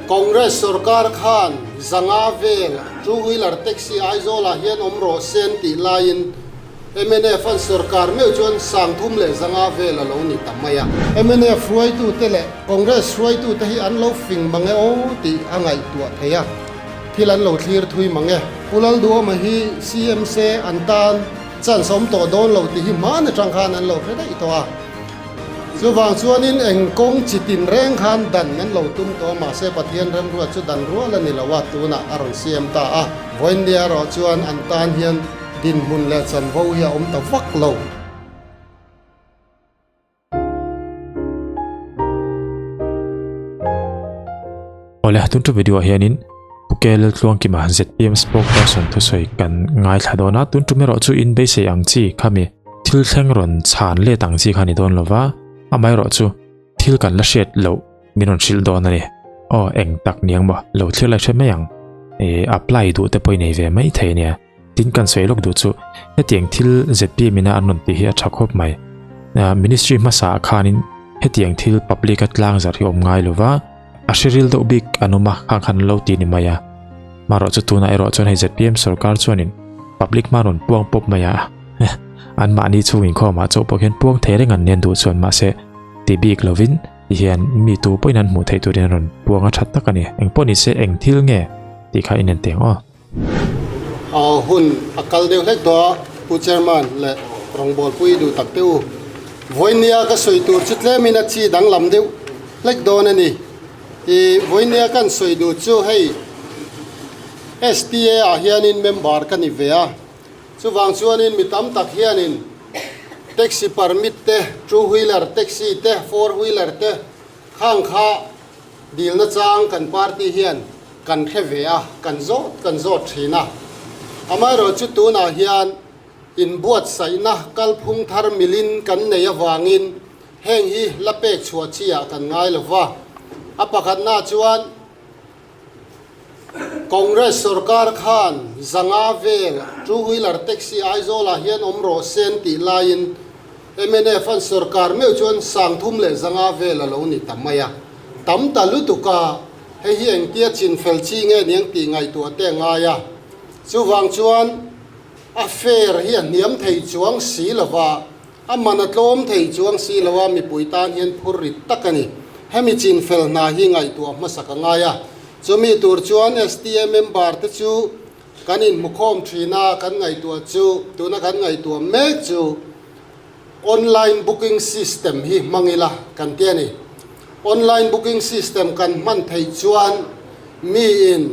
Congress sorkar khan 500 vel two wheeler taxi Aizawlah hian awm rawh se an tih laiin mnf an sorkar meuh chuan 350 vel a lo ni ta mai a. Mnf hruaitute leh Congress hruaitute hi an lo fing mang e aw tih a ngaihtuah thei a, thil an lo thlir thui mang e. Pu Lalduhawma hi CM se an tan chance awm tawh dawn lo tih hi hmaan atang khan an lo hre daih tawh a. Chuvang chuanin eng kawng chi tin reng khan dan an lo tum tawh a, mahse Pathian remruat chu dan rual a ni lo a, tunah a rawn siam ta a. Vawiinnia erawh chuan an tan hian dinhmun leh chanvo hi a awm ta vak lo. Awle, tun thu video ah hianin Pu Laltluangkima ZPM spokesperson thusawi kan ngaithla dawn a, tun tum erawh chu in beisei ang chi khami thil thleng rawn chhan let ang chi kha ni dawn lova, amaherawh chu thil kan la hriat loh min rawn hrilh dawn a ni. Aw eng tak niang maw, lo thlir lai hre mai ang. E apply duh te pawh i nei ve mai thei ania. Tin kan sawi lawk duh chu hetiang thil ZPM ina an rawn tih hi a tha khawp mai. Ministry hmasa ah khanin hetiang thil public a tlang zarh hi awm ngai lova, A hre ril deuh bik an awm a, khang khan an lo ti ni mai a. Marawh chu tunah erawh chuan hei ZPM sorkar chuanin public hma rawn puang pawp mai a. Anmahni chhung inkhawmah chauh pawh khian puang thei reng an nen duh chuan mahse ti bik lovin ti hian mi tu pawhin an hmuh theih turin an rawn puang a that tak a ni. Engpawh ni se eng thil nge tih kha inen teng aw. Hun a kal deuh hlek tawh a, Pu Chairman leh rawngbawlpui duh tak te u. Vawinia ka sawi tur chu tlemin a chi danglam deuh hlek dawn a ni. I vawinia kan sawi duh chu hei STA ah hianin member ka ni ve a, chuvang chuanin mi tam tak hianin taxi permit te, two wheeler taxi te, four wheeler te khang kha dilna chang kan party hian kan hre ve a, kan zawt kan zawt thin a. Amaherawhchu tunah hian inbuatsaihna kalphung thar milin kan nei avangin heng hi la pek chhuah chi ah kan ngai lo va. A pakhatna chuan Congress sorkar khan 500 vel two wheeler taxi Aizawlah hian awm rawh se an tih laiin mnf an sorkar meuh chuan 350 vel a lo ni ta mai a. Tam ta lutuk a. Hei hi engtia chinfel chi nge niang tih ngaihtuah te a ngai a, chuvang chuan a fare hi a hniam thei chuang si lo va, a man a tlawm thei chuang si lo a, mipui tan hian phur rit tak a ni. Hemi chinfel hna hi ngaihtuah hmasak a ngai a, chumi tur chuan STA member te chu kan inhmukhawm thin a, kan ngaihtuah chu tuna kan ngaihtuah mek chu Online booking system hi hmang ila kan ti a ni. Online booking system kan hman theih chuan miin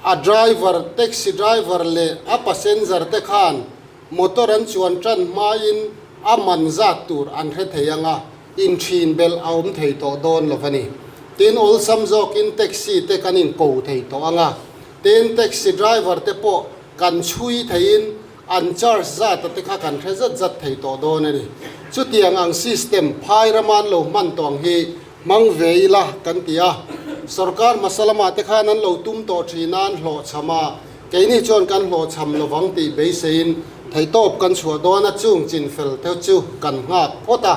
a driver, taxi driver leh a passenger te khan motor an chuan tan hmain a man zat tur an hre thei ang a, inthin belh a awm thei tawh dawn lo a ni. Tin, awlsam zawkin taxi te kan inko thei tawh ang a, tin taxi driver te pawh kan chhui theiin An charge zat a te kha kan hre zat zat thei tawh dawn a ni. Chutiang ang system phai rama an lo hman tawh ang hi hmang ve ila kan ti a. Sorkar hmasa lamah te khan an lo tum tawh thin a, an hlawhchham a, keini chuan kan hlawhchham lovang tih beiseiin theihtawp kan chhuah dawn a, chung chinfel te chu kan nghak phawt a.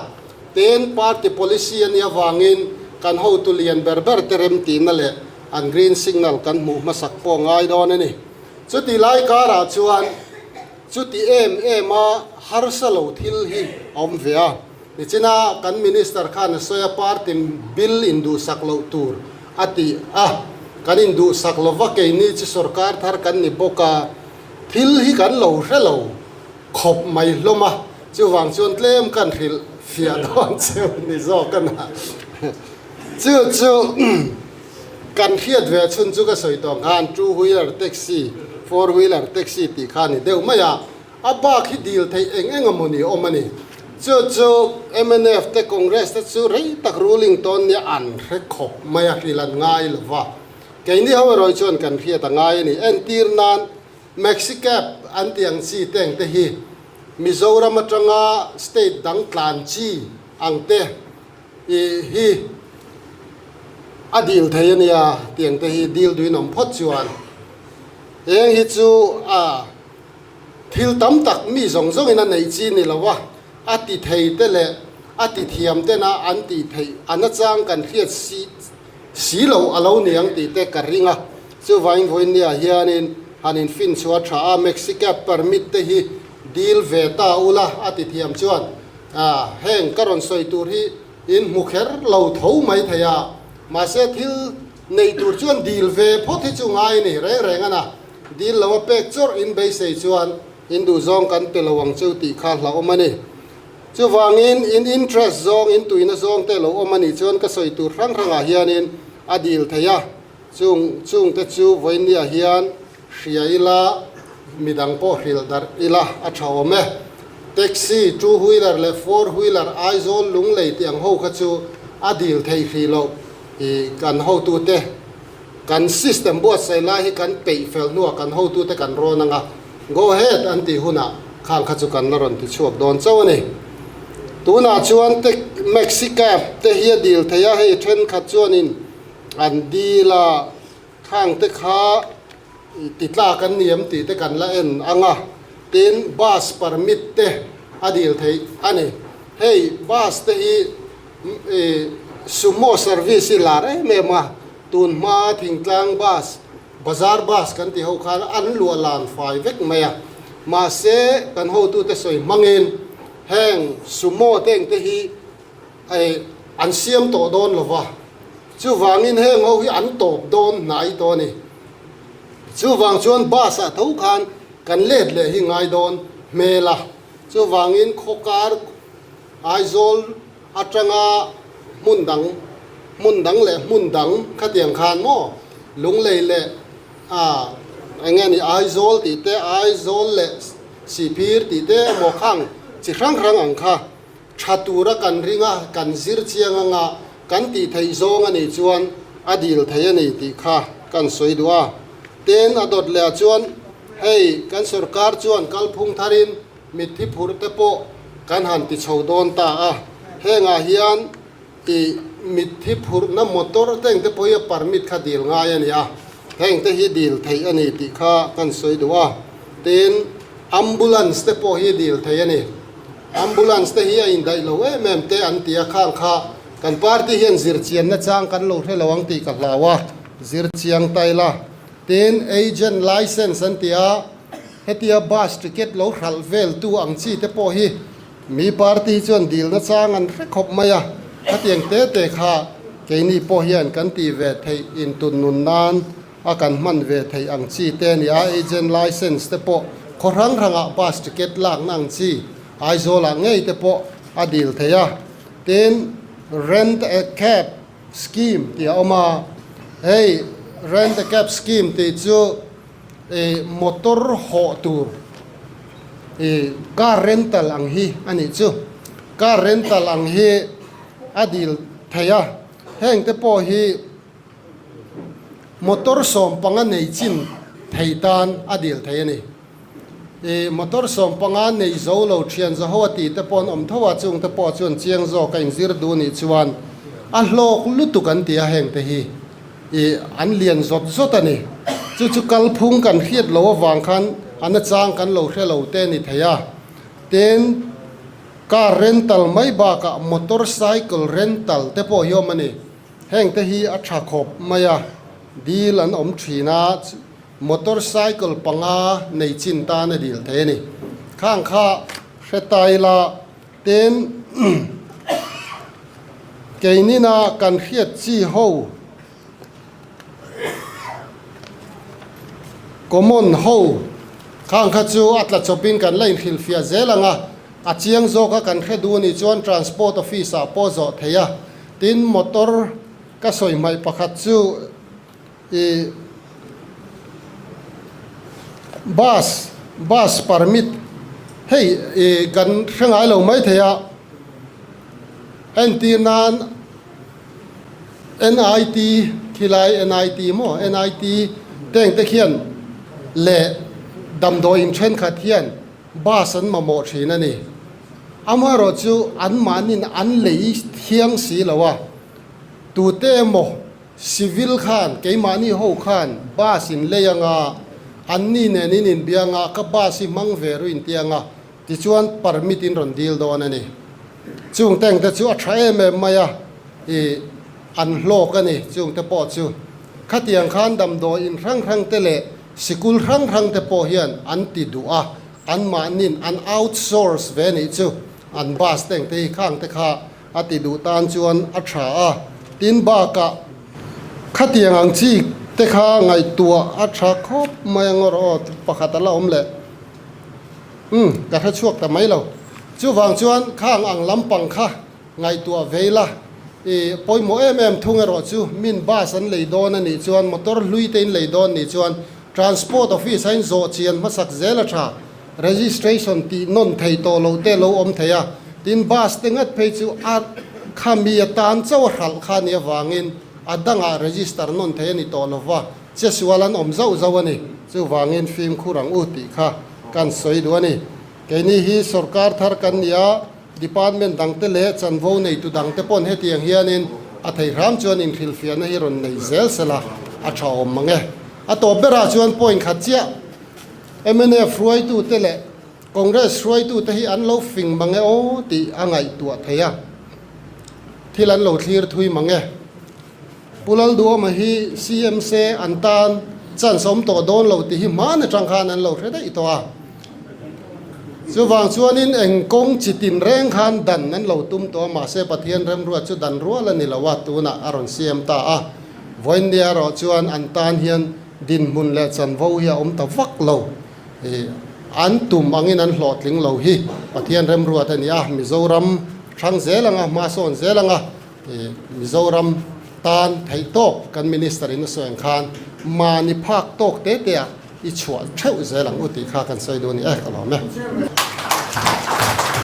Tin, party policy a nih avangin kan hotu lian ber ber te remtihna leh an green signal kan hmuh hmasak pawh ngai dawn a ni. Chuti lai karah chuan chuti em em a harsa lo thil hi a awm ve a. Nichina kan Minister khan a sawi a, party bill induhsak loh tur a ti a, kan induhsak lo va, keini chu sorkar thar kan ni bawk a, thil hi kan lo hre lo khawp mai hlawm a, chuvang chuan tlem kan hrilh fiah dawn cheu ni zawk a na. Chu chu. Kan hriat ve chhun chu ka sawi tawh khan two wheeler taxi, four wheeler taxi tih kha a ni deuh mai a, a bak hi dil theih eng eng emaw ni awm a ni. Chu chu mnf te Congress te chu rei tak ruling tawn nia an hre khawp mai a, hrilh an ngai lo va. Keini ho erawh chuan kan hriat a ngai a ni. Entir nan Maxi cab an tih ang chi te ang te hi Mizoram atanga state dang tlan chi ang te I hi a dil thei a nia tiang te hi dil duin awm phawt chuan eng hi chu a thil tam tak mi zawng zawngin a neih chi ni lo a, a ti thei te leh a ti thiam tena an tih theih a nachang kan hriat si. si lo a lo ni ang tih te ka ring a. Chuvangin vawiinniah hianin han infin chhuah a tha a, Maxi-cab permit te hi dil ve ta ula a ti thiam chuan heng ka rawn sawi tur hi in hmu kher lo tho mai thei a, mahse thil nei tur chuan dil ve phawt hi chu ngai a ni reng reng a na, dil lo a pek chawrh in beisei chuan in duhzawng kan pe lo ang cheu tih kha hlauhawm a ni. Chuvangin in interest zawng, in tuina zawng te lo awm a nih chuan ka sawi tur hrang hrangah hianin a dil thei a. Chung chungte chu vawinia hian hria ila, midang pawh hrilh darh ila a tha awm e. Taxi, two wheeler leh four wheeler Aizawl Lunglei tih ang ho kha chu a dil thei hrih loh i kan hotute kan system buatsaih lai hi kan peih fel hnuah kan hotute kan rawn anga go ahead an tih hunah khang kha chu kan la rawn ti chhuak dawn chauh a ni. Tunah chuan maxi cab te hi a dil thei a, hei thenkhat chuanin An dil a, khang te kha ti tlak an ni em tih te kan la en ang a, tin bus permit te a dil theih a ni. Hei bus te hi sumo service hi lar em em a, tun hma thingtlang bus, bazar bus kan tih ho khan an luah lan fai vek mai a, mahse kan hotute sawi hmangin heng sumo te engte hi Hei an siam tawh dawn lo va, chuvangin heng ho hi an tawp dawn hnai tawh a ni. Chuvang chuan bus ah tho khan kan let leh hi ngai dawn hmel a, chuvangin khawkar Aizawl atanga hmun dang hmun dang leh hmun dang khatiang khan maw Lunglei leh ah eng nge ni Aizawl tih te Aizawl leh Sihphir tih te emaw khang chi hrang hrang ang kha. Tha tura kan ring a, kan zir chiang anga kan tih theih zawng a nih chuan a dil thei a ni tih kha kan sawi duh a. Tin, a dawt leh ah chuan hei kan sorkar chuan kalphung tharin mitthi phurh te pawh kan han ti chho dawn ta a, hengah hian i mitthi phurhna motor te engte pawh hi a permit kha dil ngai a ni a, hengte hi dil theih a ni tih kha kan sawi duh a. Tin, ambulance te pawh hi dil theih a ni. Ambulance te hi a indaih lo em em te an ti a, khang kha kan party hian zir chianna chang kan lo hre lo ang tih ka hlau a, zir chiang ta ila. Tin, agent license an ti a, hetia bus ticket lo hralh vel tu ang chi te pawh hi mi party hi chuan dilna chang an hre khawp mai a, khatiang te te kha keini pawh hian kan tih ve theih intun nun nan a kan hman ve theih ang chi te a ni a, agent license te pawh khaw hrang hrangah bus ticket lakna ang chi Aizawlah ngei te pawh a dil thei a, tin rent a cab scheme tih a awm a, hei rent a cab scheme tih chu ih motor hawh tur ih car rental ang hi a nih chu, car rental ang hi a dil thei a, heng te pawh hi. Motor sawmpanga nei chin thei tan a dil thei a ni. I motor sawmpanga nei zo lo thian zaho a tih te pawh an awm tho a, chung te pawh chuan chiang zawk a inzir duh nih chuan a hlawk lutuk an ti a, heng te hi i an lian zawt zawt a ni. Chu chu kalphung kan hriat lo avang khan a nachang kan lo hre lo te a ni thei a. Tin, car rental mai bakah motorcycle rental te pawh hi awm a ni. Hengte hi a tha khawp mai a, dil an awm thin a, motorcycle panga nei chin tan a dil thei a ni. Khang kha hre ta ila, tin keinina kan hriat chi ho common ho khang kha chu a tla chawpin kan la inhrilhfiah zel ang a, a chiang zawka kan hre duh anih chuan transport office ah pawh zawh thei a. Tin, motor ka sawi hmaih pakhat chu i bus, bus permit hei i kan hre ngai lo mai thei a, entir nan NIT khilai NIT maw NIT teng te khian leh damdawi in thenkhat hian bus an mamawh thin a ni. Amaherawh chu anmahnin an lei thiang si lo a, tute emaw civil khan keimahni ho khan bus in lei anga, anni nen in inbia anga ka bus hi hmang ve ru inti anga, tichuan permit in rawn dil dawn a ni. Chung tank te chu a tha em em mai a, i. An hlawk a ni chungte pawh chu. Khatiang khan damdawi in hrang hrang te leh sikul hrang hrang te pawh hian an ti duh a, anmahnin an outsource ve nih chu an bus te engte hi khang te kha a ti duh tan chuan a tha a. Tin bakah khatiang ang chi te kha ngaihtuah a tha khawp mai ang awr aw pakhat a la awm leh. Umm ka hre chhuak ta mai lo. Chuvang chuan khang ang lampang kha Ngaihtuah vei la, i pawimawh em em thung erawh chu min bus an lei dawn a nih chuan motor hlui te in lei dawn nih chuan Transport Office a in zawh chian hmasak zel a tha, registration tih nawn thei tawh loh te lo awm thei a, tin bus te ngat phei chu a kha mi atan chauh a hralh kha nih avangin a dangah register nawn thei a ni tawh lova, che sual an awm zauh zauh a ni, chuvangin fimkhur ang u tih kha kan sawi duh a ni. Keini hi sorkar thar kan ni a. Department dangte leh chanvo neitu dangte pawn hetiang hianin a thei hram chuan inhrilhfiahna hi rawn nei zel sela a tha awm mang e. A tawp berah chuan point khat chiah mnf hruaitute leh Congress hruaitute hi an lo fing mang e aw tih a ngaihtuah thei a, thil an lo thlir thui mang e. Pu Lalduhawma hi CM se an tan chance awm tawh dawn lo tih hi hman atang khan an lo hre daih tawh a. Chuvang chuanin eng kawng chi tin reng khan dan an lo tum tawh a, mahse Pathian remruat chu dan rual a ni lo a, tunah a rawn siam ta a. Vawiinnia erawh chuan an tan hian dinhmun leh chanvo hi a awm ta vak lo. An tum angin an hlawhtling lo hi Pathian remruat a ni a, Mizoram hrang zel anga, hmasawn zel anga, Mizoram tan theih tawk kan Minister in a sawi ang khan mahni phak tawk te te ah i chhuah theuh zel ang u tih kha kan sawi duh a ni e, ka lawm e.